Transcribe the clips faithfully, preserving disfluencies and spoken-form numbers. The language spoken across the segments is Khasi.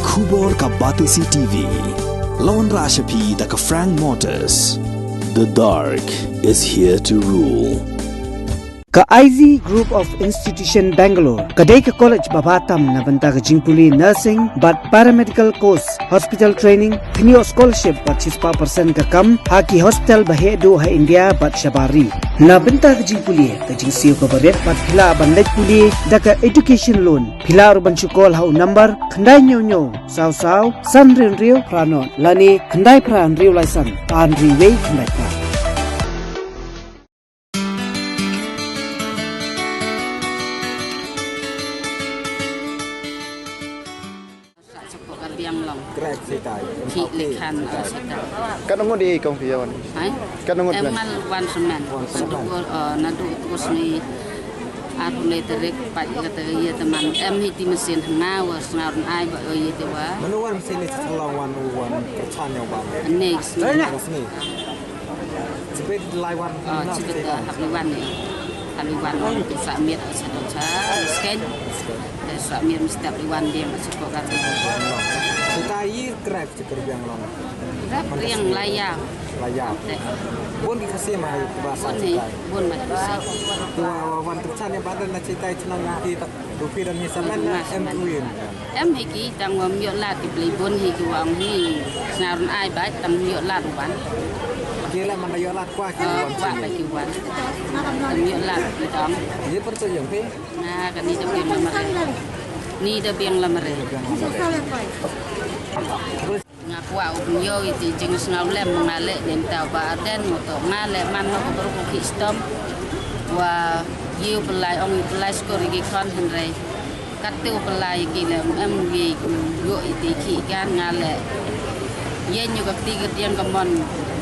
Khubor ka Batesi T V. La wanrah sha phi da ka Frank Motors. The dark is here to rule. Ka I Z Group of Institution Bangalore ka dei ka college ba bha tam na bynta ka jingpule nursing bad paramedical course, hospital training, kynnoh scholarship bad shispah percent ka kam ha ki hospital ba heh duh ha India bad shabar ri. Na bynta ka jingpule, ka jingsiew kaba rit bad phi lah ban leit pule da ka education loan. Phi lah ruh ban shu call ha u number khyndai hynñiew hynñiew saw saw san hynriew hynriew phra nought lane khyndai phra hynriew lai san ar hynriew wei khyndai phra. Sa support ka biang long. Correct, sitai. Ki lekhan, uh, sitai. Kan ngut i kong phi wan? Hai? Kan ngut em wan? Mal wan semen. Wan semen. Sadu, uh, nadu kus ni ar pule terik pat kata ye teman. Em hi ti mesin nga wa sngar ai ba, oh, ye te wa. Manu wan sini selang wan wan kerchan yang wan. Next. Next ni. Chibit lai wan. Oh, na chibit, sini. Uh, hap lai wan ni. Hap lai wan ni. Tu sa miet sa tu sa sken. Sken. Sa miet mesti hap lai wan dia masuk kok kan. Kita i krep ti kerbiang long. Krep yang layar. Layar. Te. Bun di kasi mai bahasa. Bun ni, kita. Bun mai kasi. Tua wan tu sa ni badan na cerita chenang kita. Dupi dan ni saman na em tuin. Em hi ki tang wa ym ïoh lad ki pli bun hi ki wa ong hi. Snar un ai bad tang ym ïoh lad wan. Ki la man da ïoh lad kwa ki wan. Kwa ki wan. Tang ym ïoh lad ki tang. Ye per tu yang phi? Na ka ni da biang la mare. Ni da biang la mare. Nga kwah u pynïoh ïa ki jingsngewlem nga leh ne mynta u Bah Ardent, nga to nga leh man nga ka bruk u khih stom. Wa ïa u pynlai ong ïa u pynlai skur ïa ki khon hynrei katte u pynlai ïa ki leh em ïa u ïoh ïa ki khih kan nga leh. Ïa ñu ka kti ka tiang ka mon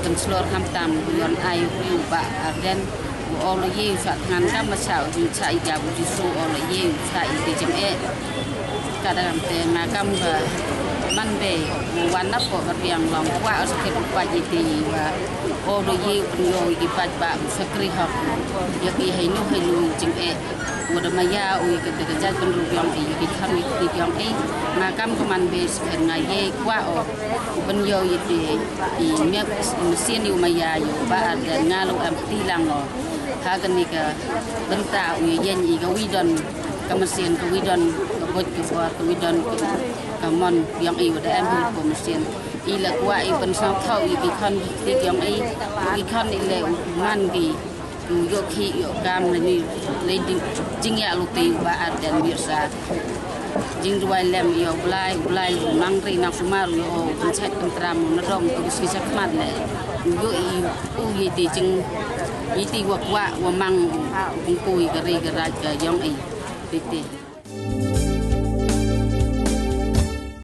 kan slor khamtam u Ïon ai u Bah Ardent. U ong la ïa u sa thngan kam ma sa u jin sa i jab u Jisu ong la ïa u sa i ti jam e. Ka da kam te ma kam ba man be u wan na po ka biang long kwah u sakit u paj i ti wa. Ong la ïa u pynïoh i ki paj ba u sakri hok. Ïa ki hei nu hei nu jing e. U da ma ïa u i ka te ka jait pynru biang i ki kham i ki biang i. Ma kam ka man be sakit nga ïa kwah o. U pynïoh i ti i miak i mesin i u ma ïa i u Bah Ardent nga lu em ti lang lo. Ha kane ka bynta u ïeng i ka wi don ka mynsiem ka wi don ka buit ka bor ka wi don ka mon ïong i u da em hi ko mynsiem. I la kwah i pynsngewthuh i ki khon ki khti ïong i ki khon i le u man ki u ïoh khih ïoh kam le ni le ding jingïaid lynti u Bah Ardent Myrsa. Jingduwai lem ïa u Blai, u Blai u mang ri nang sumar u ïoh u pynshait pyntram u nadong u ki ski shakmat le. U ïoh i u ïa ti jing ïa ti wa kwah wa mang u pynku ïa ka ri ka raij ka ïong i. Ti ti.